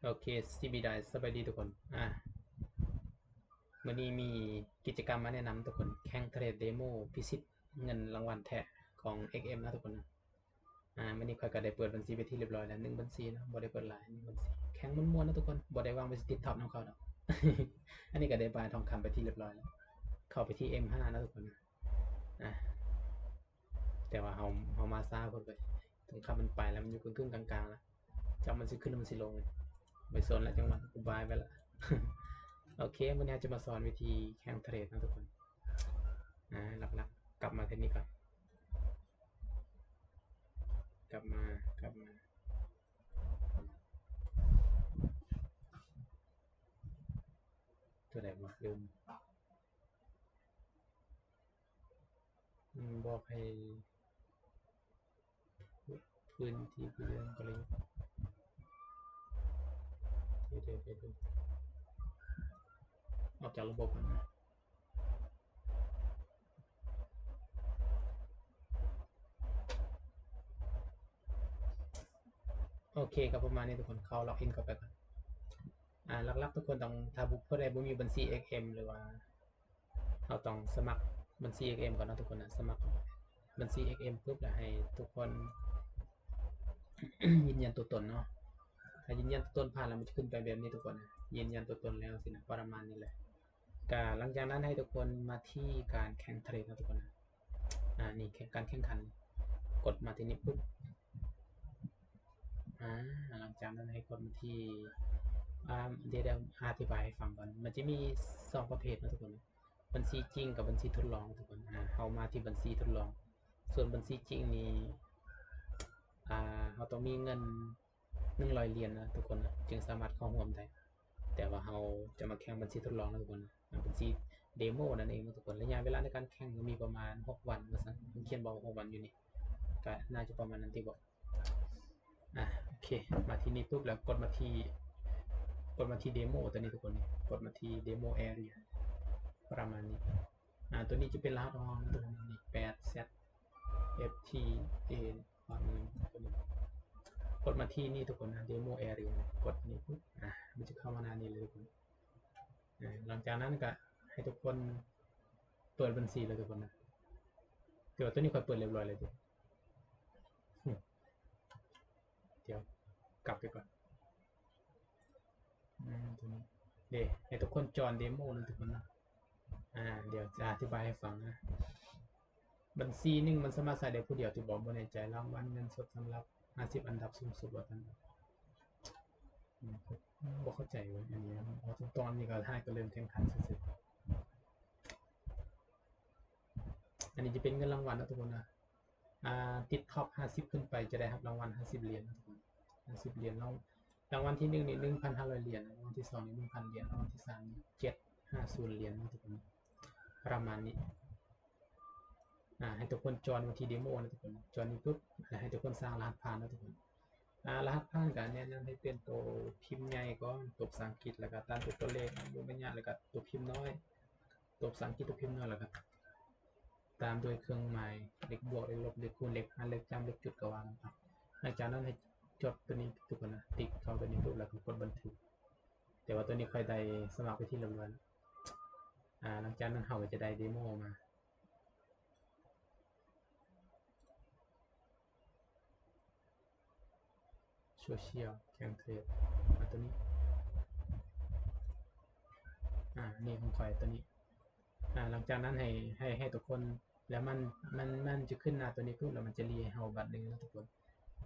ໂອເຄ ຊີບີໄດ ສະບາຍດີທຸກຄົນ. ອ່າ ມື້ນີ້ມີກິດຈະກຳມາແນະນຳທຸກຄົນ ແຂ່ງເທຣດເດໂມພິຊິດເງິນລາງວັນແທ້ຂອງເອັກເອັມນະທຸກຄົນນະ. ອ່າ ມື້ນີ້ຂ້ອຍກໍໄດ້ເປີດບັນຊີເປັນທີ່ລຽບຮ້ອຍແລ້ວ ໜຶ່ງບັນຊີເນາະ ບໍ່ໄດ້ເປີດຫຼາຍ ໜຶ່ງບັນຊີ. ແຂ່ງມ່ວນໆນະທຸກຄົນ ບໍ່ໄດ້ຫວັງວ່າຊິຕິດທັອບນຳເຂົາດອກ. ອັນນີ້ກໍໄດ້ບາຍທອງຄຳເປັນທີ່ລຽບຮ້ອຍແລ້ວ ເຂົ້າໄປທີ່ເອັມຫ້ານະທຸກຄົນນະ. ອ່າ ແຕ່ວ່າເຮົາ ເຮົາມາຊ້າໂພດເວີຍ ທອງຄຳມັນໄປແລ້ວ ມັນຢູ່ເຄິ່ງໆກາງໆລະ ຈັກມັນຊິຂຶ້ນ ມັນຊິລົງ. ໄປສົນລະ ຈັງຫວະກູບາຍໄປລະ. ໂອເຄ ມື້ນີ້ເຮົາຈະມາສອນວິທີແຂ່ງເທຣດເນາະທຸກຄົນ. ອ່າ ຫຼັກໆ ກັບມາເທດນິກກ່ອນ ກັບມາ ກັບມາ ຕົວໃດວະ ລືມ. ອືມ ບອກໃຫ້ພື້ນທີ່ຜູ້ເລື່ອນກໍເລີຍ ດຽວໆ ອອກຈາກລະບົບກ່ອນນະ. ໂອເຄ ກໍປະມານນີ້ທຸກຄົນ ເຂົ້າລັອກອິນເຂົ້າໄປກ່ອນ. ອ່າ ຫຼັກໆ ທຸກຄົນຕ້ອງ ຖ້າຜູ້ໃດບໍ່ມີບັນຊີເອັກເອັມ ຫຼືວ່າ ເຮົາຕ້ອງສະໝັກບັນຊີເອັກເອັມກ່ອນເນາະທຸກຄົນນະ. ສະໝັກບັນຊີເອັກເອັມປຶບ ແລ້ວໃຫ້ທຸກຄົນຢືນຢັນຕົວຕົນເນາະ. ຖ້າຢືນຢັນຕົວຕົນຜ່ານແລ້ວ ມັນຈະຂຶ້ນໄປແບບນີ້ທຸກຄົນນະ ຢືນຢັນຕົວຕົນແລ້ວຊີ້ນະ ປະມານນີ້ແຫຼະ. ກະຫຼັງຈາກນັ້ນໃຫ້ທຸກຄົນມາທີ່ການແຂ່ງເທຣດເນາະທຸກຄົນນະ. ອ່າ ນີ້ ແຂ່ງ ການແຂ່ງຂັນ ກົດມາທີ່ນີ້ປຶບ ອ່າ ຫຼັງຈາກນັ້ນໃຫ້ກົດມາທີ່ ອ່າ ດຽວ ດຽວອະທິບາຍໃຫ້ຟັງກ່ອນ. ມັນຈະມີສອງປະເພດເນາະທຸກຄົນ ບັນຊີຈິງກັບບັນຊີທົດລອງທຸກຄົນ. ອ່າ ເຮົາມາທີ່ບັນຊີທົດລອງ. ສ່ວນບັນຊີຈິງນີ້ ອ່າ ເຮົາຕ້ອງມີເງິນໜຶ່ງຮ້ອຍຫຼຽນນະທຸກຄົນນະ ຈຶ່ງສາມາດເຂົ້າຮ່ວມໄດ້. ແຕ່ວ່າເຮົາຈະມາແຂ່ງບັນຊີທົດລອງນະທຸກຄົນນະ ບັນຊີເດໂມນັ້ນເອງນະທຸກຄົນ. ໄລຍະເວລາໃນການແຂ່ງກໍມີປະມານຫົກວັນວ່າຊັ້ນ ມັນຂຽນບອກວ່າຫົກວັນຢູ່ນີ້ ກໍໜ້າຈະປະມານນັ້ນຕິບໍ. ອ່າ ໂອເຄ ມາທີ່ນີ້ປຶບ ແລ້ວກົດມາທີ່ ກົດມາທີ່ເດໂມຕົວນີ້ທຸກຄົນນີ້ ກົດມາທີ່ເດໂມແອເຣຍ ປະມານນີ້. ອ່າ ຕົວນີ້ຈະເປັນລະຫັດຫ້ອງນະທຸກຄົນ ນີ້ ແປດແຊັດ ເອັຟທີເອ ປະມານນີ້. ກົດມາທີ່ນີ້ທຸກຄົນນະ ເດໂມແອເຣຍ ກົດນີ້ປຶບ ອ່າ ມັນຈະເຂົ້າມາໜ້ານີ້ເລີຍທຸກຄົນ. ອ່າ ຫຼັງຈາກນັ້ນກໍໃຫ້ທຸກຄົນເປີດບັນຊີເລີຍທຸກຄົນນະ. ແຕ່ວ່າຕົວນີ້ຂ້ອຍເປີດລຽບຮ້ອຍແລ້ວຕິ ດຽວກັບໄປກ່ອນ. ອືມ ຕົວນີ້ເດ້ ໃຫ້ທຸກຄົນຈອນເດໂມເລີຍທຸກຄົນເນາະ. ອ່າ ດຽວຈະອະທິບາຍໃຫ້ຟັງນະ. ບັນຊີໜຶ່ງມັນສາມາດໃຊ້ໄດ້ຜູ້ດຽວຕິບໍ? ບໍ່ແນ່ໃຈ. ລາງວັນເງິນສົດສຳລັບຫ້າສິບອັນດັບສູງສຸດວ່າຊັ້ນ. ອືມ ບໍ່ເຂົ້າໃຈເວີຍ ອັນນີ້ເຮົາຕ້ອງ ອັນນີ້ກໍທ້າຍກໍເລີ່ມແຂ່ງຂັນຊື່ໆ. ອັນນີ້ຈະເປັນເງິນລາງວັນເນາະທຸກຄົນນະ. ອ່າ ຕິດທັອບຫ້າສິບຂຶ້ນໄປຈະໄດ້ຮັບລາງວັນຫ້າສິບຫຼຽນເນາະທຸກຄົນ ຫ້າສິບຫຼຽນເນາະ. ລາງວັນທີໜຶ່ງນີ້ໜຶ່ງພັນຫ້າຮ້ອຍຫຼຽນ ລາງວັນທີສອງນີ້ໜຶ່ງພັນຫຼຽນ ລາງວັນທີສາມນີ້ເຈັດຫ້າສູນຫຼຽນເນາະທຸກຄົນ ປະມານນີ້. ອ່າ ໃຫ້ທຸກຄົນຈອນມາທີ່ເດໂມນະທຸກຄົນ ຈອນນີ້ປຶບ ແລ້ວໃຫ້ທຸກຄົນສ້າງລະຫັດຜ່ານເນາະທຸກຄົນ. ອ່າ ລະຫັດຜ່ານກໍແນະນຳໃຫ້ປ່ຽນໂຕພິມໃຫຍ່ກ່ອນ ໂຕພາສາອັງກິດ ແລ້ວກໍຕາມດ້ວຍຕົວເລກ ອາຍຸ ໄລຍະ ແລ້ວກໍໂຕພິມນ້ອຍ ໂຕພາສາອັງກິດ ໂຕພິມນ້ອຍ ແລ້ວກໍຕາມດ້ວຍເຄື່ອງໝາຍ ເລກບວກ ເລກລົບ ເລກຄູນ ເລກຫານ ເລກຈ້ຳ ເລກຈຸດ ກໍວ່າກັນໄປ. ຫຼັງຈາກນັ້ນໃຫ້ຈົດຕົວນີ້ທຸກຄົນນະ ຕິກເຂົ້າຕົວນີ້ປຸບ ແລ້ວກໍກົດບັນທຶກ. ແຕ່ວ່າຕົວນີ້ຂ້ອຍໄດ້ສະໝັກໄປທີ່ລຽບຮ້ອຍແລ້ວ. ອ່າ ຫຼັງຈາກນັ້ນເຮົາກໍຈະໄດ້ເດໂມມາ. ໂຊຊຽວ ແຂ່ງເທຣດ ມາຕົວນີ້ ອ່າ ນີ້ຂອງຂ້ອຍຕົວນີ້. ອ່າ ຫຼັງຈາກນັ້ນໃຫ້ ໃຫ້ ໃຫ້ທຸກຄົນ ແລ້ວມັນ ມັນ ມັນຈະຂຶ້ນໜ້າຕົວນີ້ປຶບ ແລ້ວມັນຈະລີໃຫ້ເຮົາບາດໜຶ່ງເນາະທຸກຄົນ.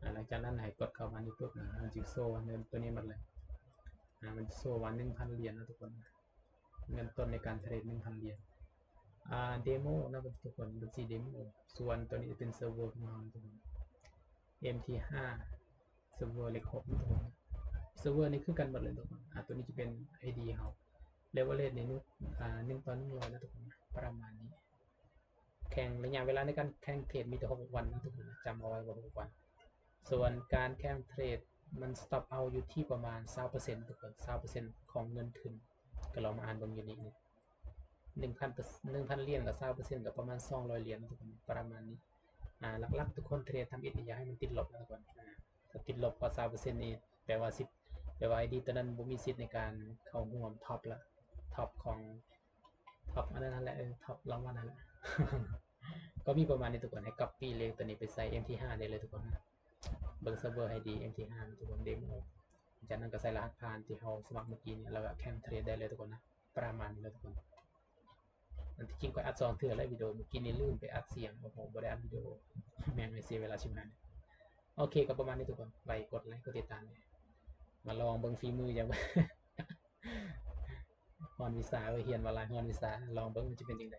ອ່າ ຫຼັງຈາກນັ້ນໃຫ້ກົດເຂົ້າມານີ້ປຶບ ມັນຈະໂຊເງິນຕົວນີ້ໝົດເລີຍ. ອ່າ ມັນຈະໂຊວ່າໜຶ່ງພັນຫຼຽນເນາະທຸກຄົນ. ເງິນຕົ້ນໃນການເທຣດໜຶ່ງພັນຫຼຽນ. ອ່າ ເດໂມນະທຸກຄົນ ບັນຊີເດໂມ. ສ່ວນຕົວນີ້ຈະເປັນເຊີເວີຂອງເຮົານະທຸກຄົນ ເອັມທີຫ້າ ເຊີເວີເລກຫົກນະທຸກຄົນ. ເຊີເວີນີ້ຄືກັນໝົດເລີຍທຸກຄົນ. ອ່າ ຕົວນີ້ຈະເປັນໄອດີເຮົາ ເລເວີເຣຈນີ້ ອ່າ ໜຶ່ງຕໍ່ໜຶ່ງຮ້ອຍນະທຸກຄົນ ປະມານນີ້. ແຂ່ງ ໄລຍະເວລາໃນການແຂ່ງເທຣດມີແຕ່ຫົກວັນນະທຸກຄົນ ຈຳເອົາໄວ້ວ່າຫົກວັນ. ສ່ວນການແຂ່ງເທຣດມັນສະຕັອບເອົາຢູ່ທີ່ປະມານຊາວເປີເຊັນທຸກຄົນ ຊາວເປີເຊັນຂອງເງິນທຶນ. ກໍລອງມາອ່ານເບິ່ງຢູ່ນີ້ ໜຶ່ງພັນ ໜຶ່ງພັນຫຼຽນກໍຊາວເປີເຊັນ ກໍປະມານສອງຮ້ອຍຫຼຽນທຸກຄົນ ປະມານນີ້. ອ່າ ຫຼັກໆ ທຸກຄົນເທຣດທຳອິດນີ້ ຢາກໃຫ້ມັນຕິດລົບນະທຸກຄົນ. ອ່າ ຖ້າຕິດລົບກວ່າຊາວເປີເຊັນນີ້ ແປວ່າສິບ ແຕ່ວ່າໄອດີໂຕນັ້ນບໍ່ມີສິດໃນການເຂົ້າຮ່ວມທັອບລະ ທັອບຂອງ ທັອບອັນນັ້ນແຫຼະ ເອີ ທັອບລາງວັນນັ້ນແຫຼະ ກໍມີປະມານນີ້ທຸກຄົນ. ໃຫ້ກັອບປີ້ເລກໂຕນີ້ໄປໃສ່ເອັມທີຫ້າໄດ້ເລີຍທຸກຄົນນະ. ເບິ່ງເຊີເວີໃຫ້ດີ ເອັມທີຫ້າ ທຸກຄົນ ເດໂມ. ຈາກນັ້ນກໍໃສ່ລະຫັດຜ່ານທີ່ເຮົາສະໝັກເມື່ອກີ້ນີ້ ແລ້ວກໍແຂ່ງເທຣດໄດ້ເລີຍທຸກຄົນນະ. ປະມານນີ້ເລີຍທຸກຄົນ. ອັນທີ່ຈິງຂ້ອຍອັດສອງເທື່ອແລ້ວ ວິດີໂອເມື່ອກີ້ນີ້ລືມໄປອັດສຽງ. ໂອ້ໂຫ ບໍ່ໄດ້ອັດວິດີໂອ ແມ່ນໄປເສຍເວລາຊິບຫ້າ. ໂອເຄ ກໍປະມານນີ້ທຸກຄົນ. ໄປກົດໄລກົດຕິດຕາມ ມາລອງເບິ່ງຝີມື ຢາກ ຮ້ອນວິຊາ ເອີ ຮຽນມາຫຼາຍ ຮ້ອນວິຊາ ລອງເບິ່ງມັນຈະເປັນຈັ່ງໃດ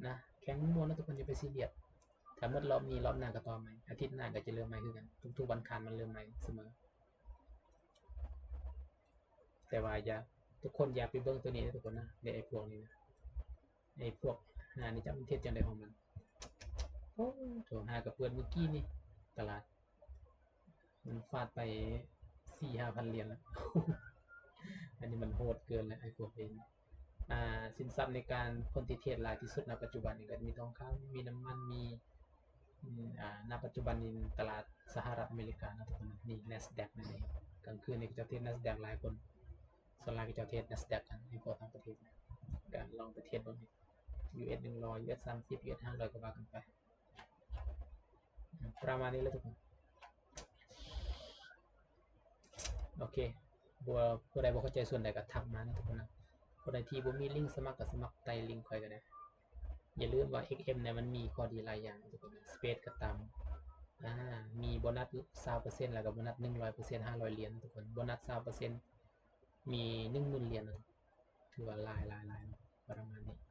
ນະ. ແຂ່ງມ່ວນໆນະທຸກຄົນ ຢ່າໄປຊີຣຽສ. ຖ້າໝົດລອບນີ້ ລອບໜ້າກໍຕໍ່ໃໝ່ ອາທິດໜ້າກໍຈະເລີ່ມໃໝ່ຄືກັນ. ທຸກໆວັນອັງຄານມັນເລີ່ມໃໝ່ສະເໝີ. ແຕ່ວ່າຢ່າ ທຸກຄົນຢ່າໄປເບິ່ງໂຕນີ້ນະທຸກຄົນນະ ໃນໄອ້ພວກນີ້ນະ ໄອ້ພວກຫານີ້ ຈັກມັນເຮັດຈັ່ງໃດຂອງມັນ. ໂອ້ ໂທຫາກໍເປີດມື້ກີ້ນີ້ ຕະຫຼາດ ມັນຟາດໄປສີ່ຫ້າພັນຫຼຽນແລ້ວ. ອັນນີ້ມັນໂຫດເກີນແລ້ວ ໄອ້ພວກນີ້. ອ່າ ສິນຊັບໃນການ ຄົນທີ່ເທຣດຫຼາຍທີ່ສຸດ ນະ ປັດຈຸບັນນີ້ ກໍມີທອງຄຳ ມີນ້ຳມັນ ມີ ອືມ ອ່າ ນະ ປັດຈຸບັນນີ້ຕະຫຼາດສະຫະລັດອາເມລິການະ ທຸກຄົນ ນີ້ Nasdaq ນັ້ນເອງ. ກາງຄືນນີ້ເຂົາເຈົ້າເທຣດ Nasdaq ຫຼາຍຄົນ ສ່ວນຫຼາຍເຂົາເຈົ້າເທຣດ Nasdaq ກັນ ໃຫ້ພວກຕ່າງປະເທດ ກໍລອງໄປເທຣດເບິ່ງ ຢູເອສໜຶ່ງຮ້ອຍ ຢູເອສສາມສິບ ຢູເອສຫ້າຮ້ອຍ ກໍວ່າກັນໄປ. ປະມານນີ້ແຫຼະທຸກຄົນ. ໂອເຄ ບໍ່ ຜູ້ໃດບໍ່ເຂົ້າໃຈສ່ວນໃດກໍທັກມານະທຸກຄົນນະ. ຜູ້ໃດທີ່ບໍ່ມີລິງສະໝັກກໍສະໝັກໃຕ້ລິງຂ້ອຍກໍໄດ້. ຢ່າລືມວ່າ ເອັກເອັມ ນີ້ມັນມີຂໍ້ດີຫຼາຍຢ່າງທຸກຄົນນະ. Spread ກໍຕ່ຳ ອ່າ ມີໂບນັດຊາວເປີເຊັນ ແລ້ວກໍໂບນັດໜຶ່ງຮ້ອຍເປີເຊັນ ຫ້າຮ້ອຍຫຼຽນທຸກຄົນ. ໂບນັດຊາວເປີເຊັນ ມີໜຶ່ງໝື່ນຫຼຽນ ຖືວ່າຫຼາຍໆໆ ປະມານນີ້.